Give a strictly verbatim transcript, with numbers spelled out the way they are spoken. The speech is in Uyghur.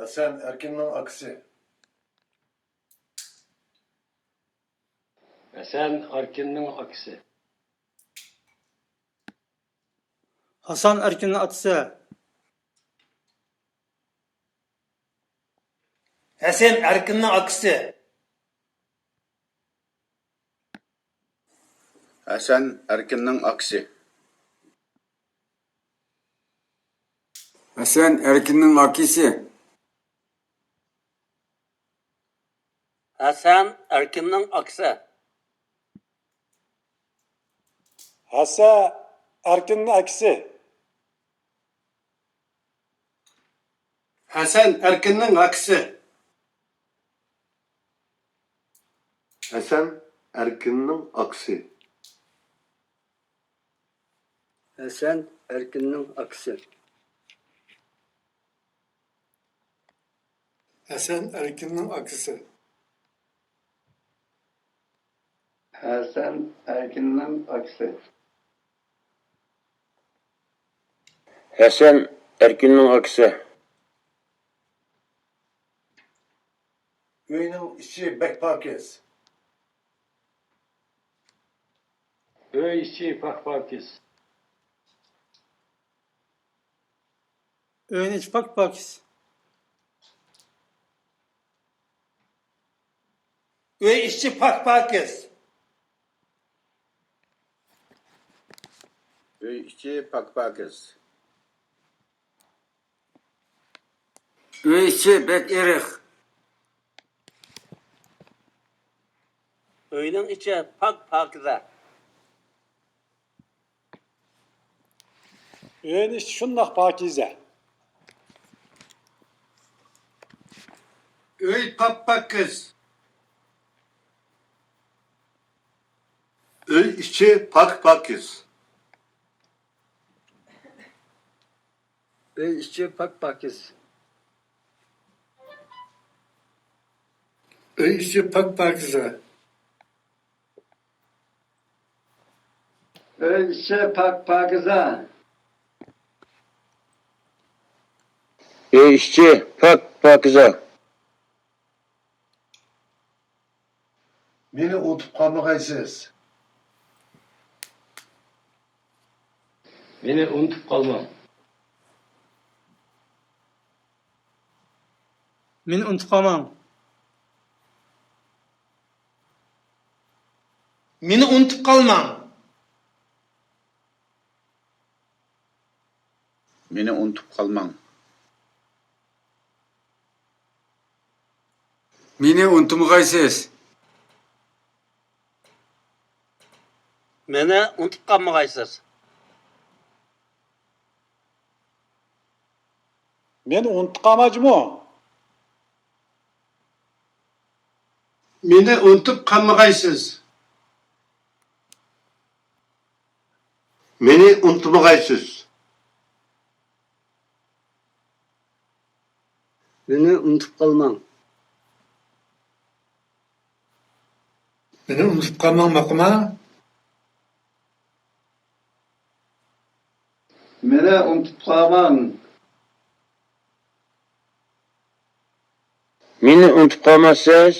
ھەسەن ئەركىننىڭ ئاكىسى. ھەسەن ئەركىننىڭ ئاكىسى. ھاسان ئەركىننىڭ ئاكىسى. ھەسەن ئەركىننىڭ ئاكىسى. ھەسەن ئەركىننىڭ ئاكىسى. ھەسەن ئەركىننىڭ ئاكىسى. ھەسەن ئەركىننىڭ ئاكىسى. ھەسەن ئەركىننىڭ ئاكىسى. ھەسەن ئەركىننىڭ ئاكىسى. ھەسەن ئەركىننىڭ ئاكىسى. ھەسەن ئەركىننىڭ ئاكىسى. ھەسەن ئەركىننىڭ ئاكىسى. ھەسەن ئەركىننىڭ ئاكىسى. ھەسەن ئەركىننىڭ ئاكىسى. ئۆينىڭ ئىچى بەك پاكىز. ئۆي ئىچى پاك-پاكىز. ئۆينىڭ ئىچى پاك-پاكىز. ئۆي ئىچى پاك-پاكىز. ئۆي ئىچى پاك-پاكىز. ئۆي ئىچى بەك ئېرىق. ئۆينىڭ ئىچى پاك-پاكىزە. ئۆينىڭ ئىچى شۇنداق پاكىزە. ئۆي پاك-پاكىز. ئۆي ئىچى پاك-پاكىز. ئۆي ئىچى پاك-پاكىز. ئۆي ئىچى پاك-پاكىزە. ئۆي ئىچى پاك-پاكىزە. ئۆي ئىچى پاك-پاكىزە. مېنى ئۇنتۇپ قالمىغايسىز. مېنى ئۇنتۇپ قالماڭ. مېنى ئۇنتۇپ قالماڭ. مېنى ئۇنتۇپ قالماڭ. مېنى ئۇنتۇپ قالماڭ. مېنى ئۇنتۇمىغايسىز. مېنى ئۇنتۇپ قالمىغايسىز. مېنى ئۇنتۇپ قالماڭ جۇمۇ. مېنى ئۇنتۇپ قالمىغايسىز. مېنى ئۇنتۇمىغايسىز. مېنى ئۇنتۇپ قالماڭ. مېنى ئۇنتۇپ قالماڭ، ماقۇما. مېنى ئۇنتۇپ قالماڭ. مېنى ئۇنتۇپ قالماسسىز.